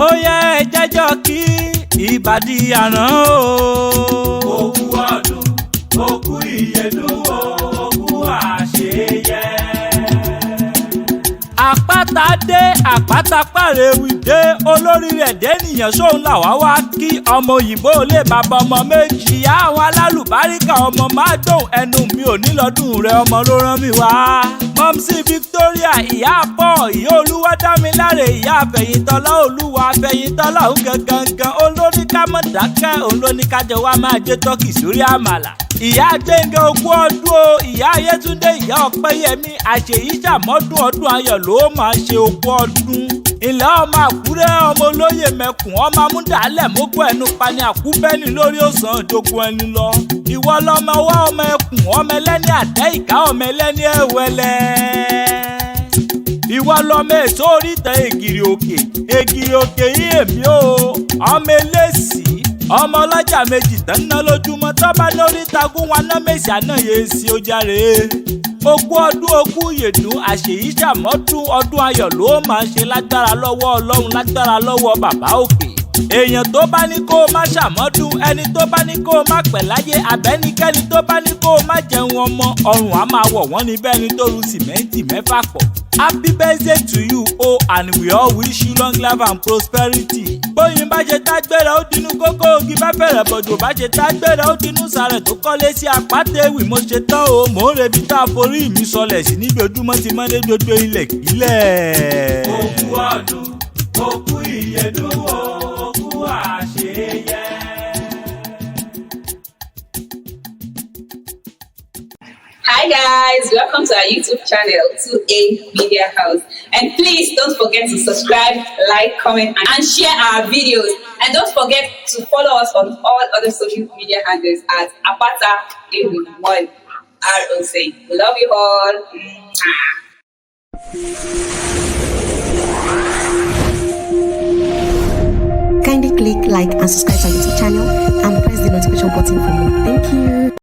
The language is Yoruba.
Ó yẹ ẹ jẹ́jọ́ kí ìbàdí àrán o. Òkú ọdún, òkú ìyèdún, òkú àṣeyẹ. Àpáta dé, àpáta pàrẹwì dé, olórí rẹ̀ dẹ́nìyàn sóun làwa wá kí. Ọmọ òyìnbó lè bàbá ọmọ méjì, ìyá àwọn alálùbáríkà, ọmọ máa dùn ẹnu mi ò ní lọ́dún rẹ, ọmọ ló rán mi wá. Mọ́mísí Victoria, ìyá Paul, ìyá olúwa dámiláre, ìyá àfẹ̀yìntọ́lá, olúwa àfẹ̀yìntọ́lá, òun gangan gan olórí ká mọ̀ dákẹ́, òun ló ní kájọ wá máa jẹ tọ́kì sórí àmàlà. Ìyá Gbẹ̀ngàn, ogún ọdún o. Ìyá Ayétúndé, ìyá Ọpẹ́yẹmí, àṣeyí ṣàmọ́dún, ọdún ayọ̀ ló máa ṣe, ogún ọdún. Ilẹ̀ ọmọ Àkúrẹ́, ọmọ olóyè mẹ́kùn, ọmọ amúdàálẹ̀ mógún ẹnu pani àkúbẹ́ni lórí òsàn jogun ẹni lọ. Ìwọ lọmọ wá, ọmọ ẹkùn, ọmọ ẹlẹ́ni àtẹ ìka, ọmọ ẹlẹ́ni ẹ̀wẹ̀lẹ̀. Ìwọ lọmọ èso oríta ègìrì òkè, ègìrì òkè yìí èmi o, ọmọ eléṣì, ọmọ ọlọ́jà méjì tán ná lójúmọ́ tọ́ba lórí tagún wọn ná mèsì àná yéé sí ó járe. Ogún ọdún, ogún ìyèdún, àṣèyí ṣàmọ́dún, ọdún ayọ̀ ló máa ṣe lágbára lọ́wọ́ Ọlọ́run, lágbára lọ́wọ́ bàbá òkè. Èèyàn tó bá ní kó o má ṣàmọ́dún, ẹni tó bá ní kó o má pẹ̀ láyé, àbẹ́nikẹ́ni tó bá ní kó o má jẹun ọmọ, ọrùn á máa wọ̀ wọ́n ní bẹ́ẹ̀ ni tó ru sìmẹ́ǹtì mẹ́fà pọ̀. Happy birthday to you o, and we all wish you long life and prosperity. Bóyin bá ṣe tágbéra ó dinú kókó, ogi bá fẹ̀rẹ̀ bọ̀jọ̀ bá ṣe tágbéra ó dinú sàrẹ̀ tó kọ́lé sí apátẹ́wì. Mo ṣe tán o, mò ń rebi tá a forí mi sọlẹ̀ sí níbi ojúmọ́ ti mọ́ dé gbogbo ilẹ̀ kílẹ̀. Òkú ọdún, òkú ìyèdún, òkú àṣeyẹ. Hi guys, welcome to our YouTube channel, 2A Media House. And please don't forget to subscribe, like, comment, and share our videos. And don't forget to follow us on all other social media handles at Apata 1 ROC. We love you all. Mwah. Kindly click like and subscribe to our YouTube channel and press the notification button for more. Thank you.